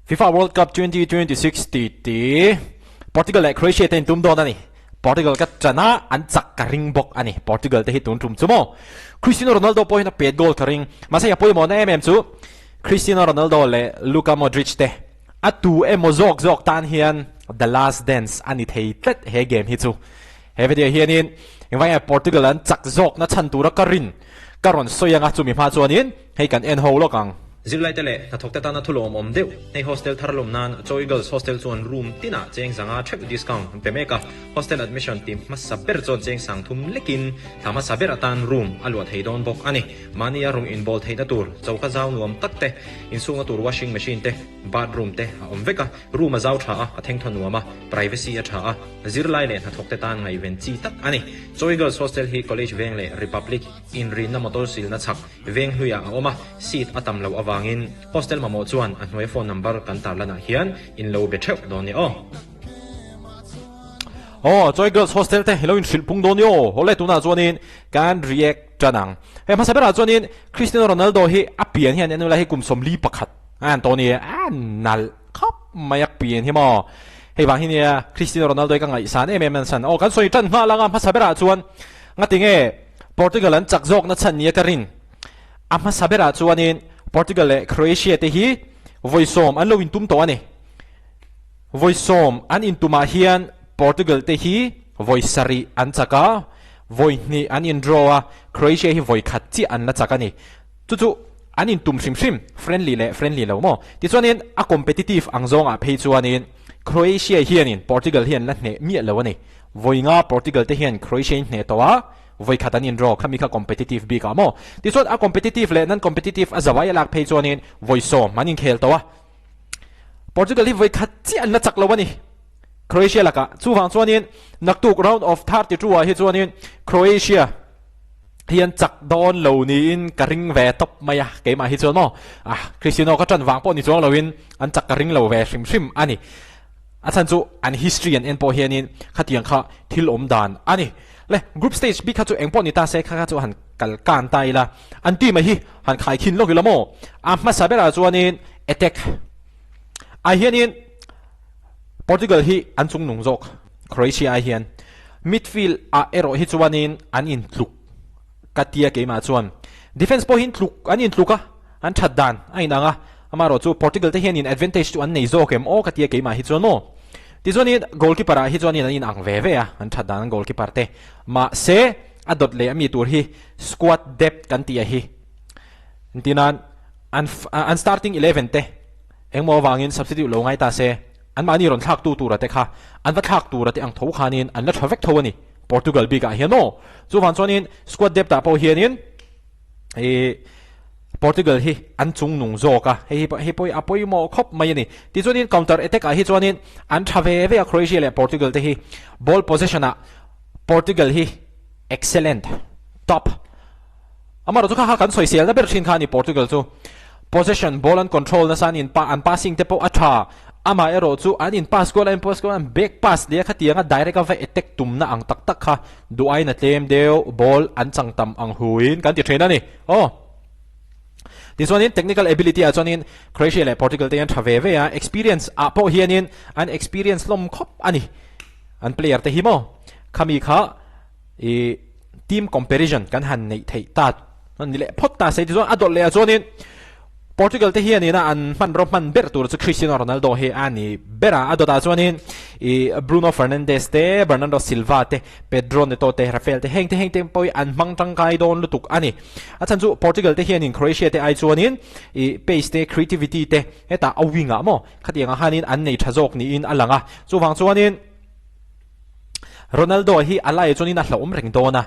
FIFA World Cup 2026 ti ti Portugal leh Croatia te in tum dawn a ni. Portugal ka ṭan a, an chak ka ring bawk a ni. Portugal te hi tun tum chu maw? Cristiano Ronaldo pawh hian a pet goal ka ring. Mahse a pawimawhna em em chu Cristiano Ronaldo leh Luka Modric te a tu emaw zawk zawk tan hian the last dance a ni thei tlat he game hi chu. He video hianin engvang nge Portugal an chak zawkna chhan tura ka rin ka rawn sawi anga chumi hma chuanin hei kan en ho lawk ang. Zirlaite leh hnathawkte tana thu lawmawm deuh hei hostel thar lawm nan Chawi Girls Hostel chuan room tinah cheng zanga theuh discount an pe mek a, hostel admission ti hmasa ber chuan cheng sang thum lekin thla hmasa ber atan room a luah thei dawn bawk a ni. Mahnia rawng inbawl theihna tur choka zau nuam tak te, inchhunga tur washing machine te, bathroom te a awm vek a, room a zau tha a, a thengthaw nuam a, privacy a tha a, zirlai leh hnathawkte tan ngaihven chi tak a ni. Chawi Girls Hostel hi College Veng leh Republic inrinna motor silna chhak Veng hluiah a awm a, seat a tam loh avangin hostel mamawh chuan a hnuai phone number kan tarlanah hian in lo be theuh dawn nia aw. Aw, Joy Girls Hostel te hi lo inhrilh pung dawn nia aw. Awle tunah chuanin kan react tan ang. Hei hmasa berah chuanin Cristiano Ronaldo hi a pian hian en ula hei kum 41 a han tawh a ni a nalh khawp mai a pian hi maw. Hei vang hi nia Cristiano Ronaldo hi ka ngaihsan em em a san. Aw kan sawi tan nghal ang a hmasa berah chuan ngatinge Portugal an chak zawkna chhan nia ka rin. A hmasa berah chuanin Portugal leh Croatia te hi vawi sawm an lo intum tawh a ni. Vawi sawm an intumah hian Portugal te hi vawi sarih an chak a, vawi hnih an in draw a, Croatia hi vawi khat chiah an la chak a ni. Chu chu an intum hrim hrim, friendly leh friendly lo maw? Tichuanin a competitive ang zawngah phei chuanin Croatia hianin Portugal hi an la hneh miah lo a ni. Vawi nga Portugal te hian Croatia in hneh tawh a, vawi khat an in draw khami kha competitive bik ah maw? Tichuan a competitive leh non competitive a zawai a lak phei chuanin vawi sawm an inkhel tawh a. Portugal hi vawi khat chiah an la chak lo a ni Croatia lakah. Chuvang chuanin naktuk round of 32 ah hi chuanin Croatia hian chak dawn lo niin ka ring ve tawp mai a, keimah hi chuan maw ah Cristiano ka ṭan vang pawh ni chuang loin an chak ka ring lo ve hrim hrim a ni. A chhan chu an history an en pawh hianin khatiang kha thil awm dan a ni. Le group stage bik kha chu eng pawh ni ta se kha kha chu han kal kan ta ila, an team a hi han khai khin lawk ila maw? A hmasa berah chuanin attack ah hianin Portugal hi an chungnung zawk Croatia ai hian. Midfield ah erawh hi chuanin an intluk ka tia keimah chuan. Defence pawh hi intluk an intluk a, an that dan a inang a, amaherawh chu Portugal te hianin advantage chu an nei zawk em aw ka tia keimah hi chuan maw. Tichuanin goalkeeper ah hi chuanin an inang ve ve a, an that dan an goalkeeper te. Mahse a dawt leh ami tur hi squad depth kan tih a hi. Engtinan an an starting eleven te engmaw avangin substitute lo ngai ta se, anmahni rawn thlak tu tura te kha an va thlak tura te ang tho khanin an la tha vek tho a ni Portugal bikah hian aw. Chuvang chuanin squad depth ah pawh hianin ih Portugal hi an chungnung zawk a, hei hi hei pawh hi a pawimawh khawp mai a ni. Tichuanin counter attack ah hi chuanin an tha ve ve a Croatia leh Portugal te hi ball possession ah Portugal hi excellent top. Amaherawhchu kha kha kan sawiselna ber thin kha a ni Portugal chu. Possession, ball an control nasa an in an passing te pawh a tha. Amaherawh chu an in pass kual a in pass kual a an back pass leh a khatianga direct a va attack tumna ang tak tak kha duh aiin a tlem deuh ball an chang tam ang huin kan ti thin a ni. Aw. Tichuanin technical ability ah chuanin Croatia leh Portugal te hian tha ve ve a, experience ah pawh hianin an experience hlawm khawp a ni. An player te hi maw khami kha i team comparison kan han neih theih ta an ni leh phawt ta se tichuan a dawlh leh ah chuanin Portugal te hianin a an hmanraw hman ber tur chu Cristiano Ronaldo hi a ni ber a, a dawtah chuanin i Bruno Fernandes te, Bernardo Silva te, Pedro Neto te, Rafael te heng te heng te pawh hi an hmang tangkai dawn lutuk a ni. A chhan chu Portugal te hianin Croatia te ai chuanin i pace te, creativity te hetah a wing ah maw khatiang ah khanin an nei tha zawk niin a lang a, chuvang chuanin Ronaldo hi a lai chuanin a hlauhawm reng dawn a,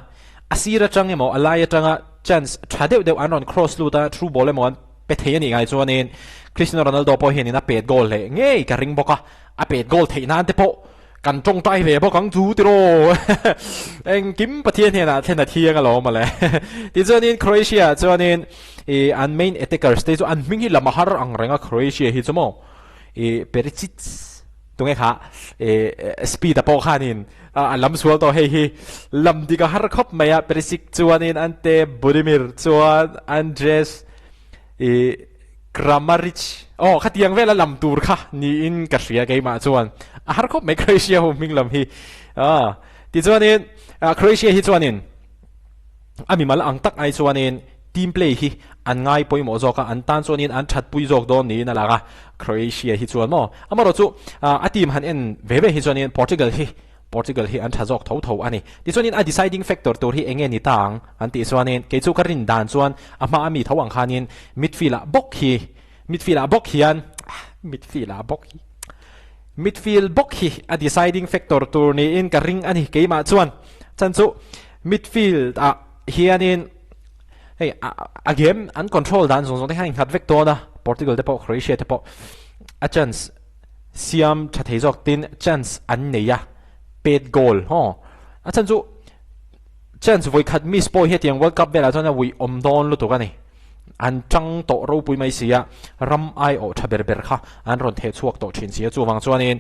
a sir atang emaw a lai atanga chance tha deuh deuh an rawn cross lut a, through ball emaw an pe thei a nih ngai chuanin Cristiano Ronaldo pawh hianin a pet goal leh ngei ka ring bawk a, a pet goal theih nan te pawh kan tawngtai ve bawk ang chu tiraw engkim Pathian hnenah thlen a thiang alawm mawle. Tichuanin Croatia chuanin ih an main attackers te chu an hming hi lam a har ang reng a Croatia hi chu maw ih Perisic Tunge kha speed a pawh khanin a lam sual tawh hei hi lam dik a har khawp mai a Perisic chuanin an te Budimir chuan Andres i. Kramaric aw khatiang vela lam tur kha niin ka hria keimah chuan a har khawp mai Croatia ho hming lam hi a tichuanin Croatia hi chuanin a mimal ang tak ai chuanin team play hi an ngai pawimawh zawk a an tan chuanin an that pui zawk dawn niin a lang a Croatia hi chuan maw amaherawhchu a team han en ve ve hi chuanin Portugal hi Portugal hi an tha zawk tho tho a ni. Tichuanin a deciding factor tur hi enge ni ta ang an tih chuanin kei chu ka rin dan chuan a hma a mi tho ang khanin midfield ah bawk hi midfield ah bawk hian midfield ah bawk hi midfield bawk hi a deciding factor tur niin ka ring a ni keimah chuan chan chu midfield ah hianin hei a game an control dan zawng zawng te khan a innghat vek dawn a Portugal te pawh Croatia te pawh a chance Siam tha thei zawk tin chance an nei a, pet goal haw. A chhan chu chance vawi khat miss pawh hi hetiang World Cup velah chuan a ui awm dawn lutuk a ni. An tang tawh ropui mai si a, ram aiawh tha ber ber kha an rawn theh chhuak tawh thin si a, chuvang chuanin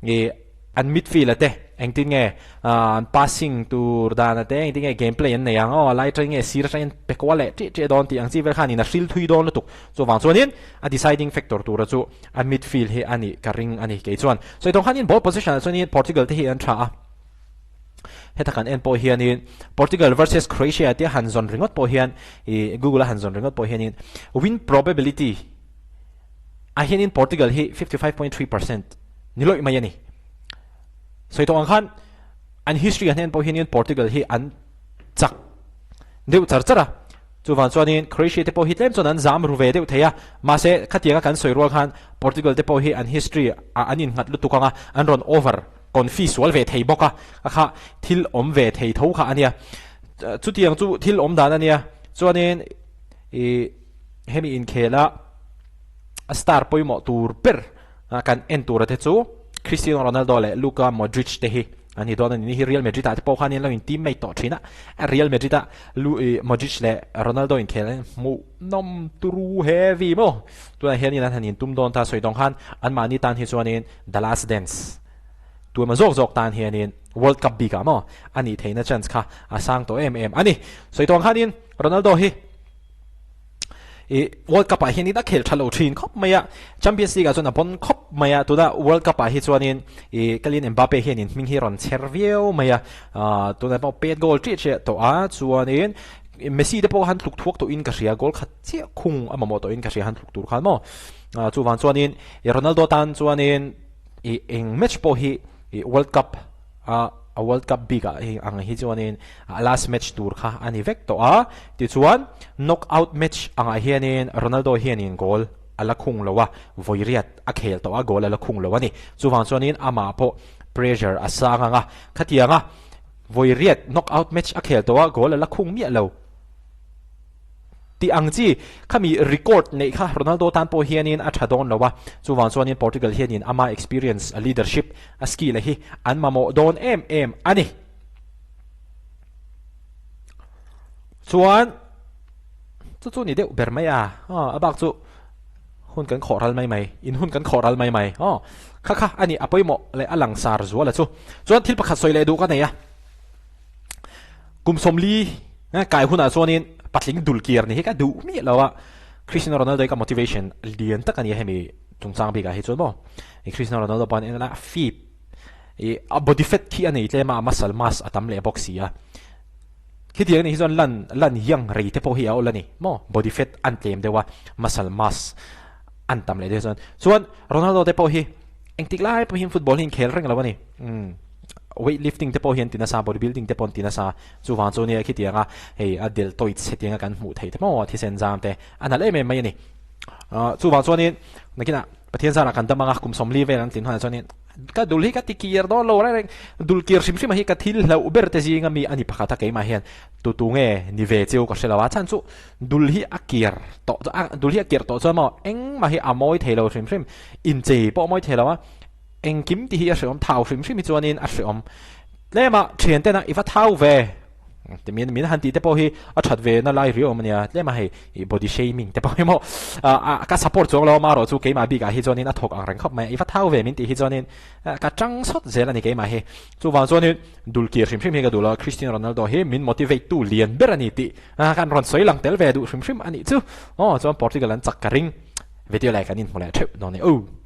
ih an midfield a te engtin nge an passing tur dan a te engtin nge game play an nei ang aw a lai atangin nge sir atangin pe kual leh ṭih ṭih dawn tih ang chi vel khan in a hril thui dawn lutuk. Chuvang chuanin a deciding factor tura chu A midfield hi a nih ka ring a ni kei chuan. Sawi tawng khanin ball possession ah chuanin Portugal te hi an tha a. Heta kan en pawh hianin Portugal versus Croatia tia han zawn ringawt pawh hian ih Google a han zawn ringawt pawh hianin win probability ah hianin Portugal hi 55.3% ni lawih mai a ni. Sawi tawng ang khan an history an en pawh hianin Portugal hi an chak deuh char char a. Chuvang chuanin Croatia te pawh hi tlem chuan an zam ru ve deuh thei a, mahse khatianga kan sawi rual khan Portugal te pawh hi an history ah an innghat lutuk ang a, an rawn over confi sual ve thei bawk a, a kha thil awm ve thei tho kha a nia. Chutiang chu thil awm dan a nia. Chuanin ih hemi inkhela a star pawimawh tur ber kan en tura te chu Cristiano Ronaldo leh Luka Modric te hi an ni dawn a ni. Ni hi Real Madrid ah te pawh khan in lo in team mate tawh thin a, Real Madrid a Modric leh Ronaldo inkhel an hmuh nawm turu heavy maw. Tunah hian in an han in tum dawn ta sawi dawng khan anmahni tan hi chuanin the last dance tuama zawk zawk tan hianin World Cup bik ah maw a nih theihna chance kha a sang tawh em em a ni. Sawi tawng khanin Ronaldo hi I World Cup ah hianin a khel tha lo thin khawp mai a, Champions League ah chuan a bon khawp mai a, tuna World Cup ah hi chuanin i Kylian Mbappe hianin hming hi rawn chher viau mai a, tunah pawh pet goal ṭih ṭih tawh a, chuanin Messi te pawh han tluk thuak tawhin ka hria, goal khat chiah khung a mamawh tawhin ka hria han tluk tur khan maw. Chuvang chuanin i Ronaldo tan chuanin i eng match pawh hi i World Cup a a World Cup bik ah hei ang hi chuanin a last match tur kha a ni vek tawh a, tichuan knock out match angah hianin Ronaldo hianin goal a la khung lo a, vawi riat a khel tawh a goal a la khung lo a ni. Chuvang chuanin amah pawh pressure a sang ang a, khatianga vawi riat knock out match a khel tawh a goal a la khung miah lo. Tih ang chi, khami record neih kha Ronaldo tan pawh hianin a tha dawn lo a, chuvang chuanin Portugal hianin ama experience, a leadership, a skill a hi an mamawh dawn em em a ni. Chuan chu chu ni deuh ber mai a, a bak chu hun kan khawh ral mai mai, in hun kan khawh ral mai mai, aw kha kha a ni a pawimawh leh a langsar zual a chu. Chuan thil pakhat sawi leh duh ka nei a. Kum 40 kai hunah chuanin patling dul kir ni hi ka duh miah lo a, Cristiano Ronaldo hi ka motivation lian tak a ni a hemi chungchang bikah hi chuan maw. Cristiano Ronaldo pawh an en a fit ih a body fat khi a nei tlem a, a muscle mass a tam leh bawk si a. Khitiang anih hi chuan lan lan young rei te pawh hi a awl a ni maw, body fat an tlem deuh a, muscle mass an tam leh deuh chuan. Chuan Ronaldo te pawh hi engtik lai pawhin football hi inkhel reng lo a ni. Umm. Weight lifting te pawh hian ti nasa, body building te pawh an ti nasa. Chuvang chu nia khitianga hei a deltoids hetianga kan hmuh theih te maw thisen zam te a nalh em em mai a ni. Chuvang chuanin nakinah Pathian zarah kan dam anga kum 40 vel an tlin hunah chuanin ka dul hi ka ti kir dawn lo reng reng, dul kir hrim hrim ah hi ka thil hlauh ber te zinga mi a ni pakhat a keimah hian tu tu nge ni ve cheu ka hre lo a chhan chu dul hi a kir tawh dul hi a kir tawh chuan maw engmah hi a mawi thei lo hrim hrim, inchei pawh a mawi thei lo a. Engkim tih hi a hreawm, thau hrim hrim hi chuanin a hreawm. Tlema thian tena i va thau ve ti min min han tih te pawh hi a that ve na lai riau awm a nia. Tlema hei i body shaming te pawh hi maw ka support chuang lo a marawh chu keimah bikah hi chuanin a thawk ang reng khawp mai a. I va thau ve min tih hi chuanin ka tang sawt zel a ni keimah hi. Chuvang chuanin dul kir hrim hrim hi ka duh lo a, Cristiano Ronaldo hi min motivate tu lian ber a ni tih kan rawn sawi lang tel ve duh hrim hrim a nih chu. Aw chuan Portugal an chak ka ring. Video leh kan inhmu leh theuh dawn a ni.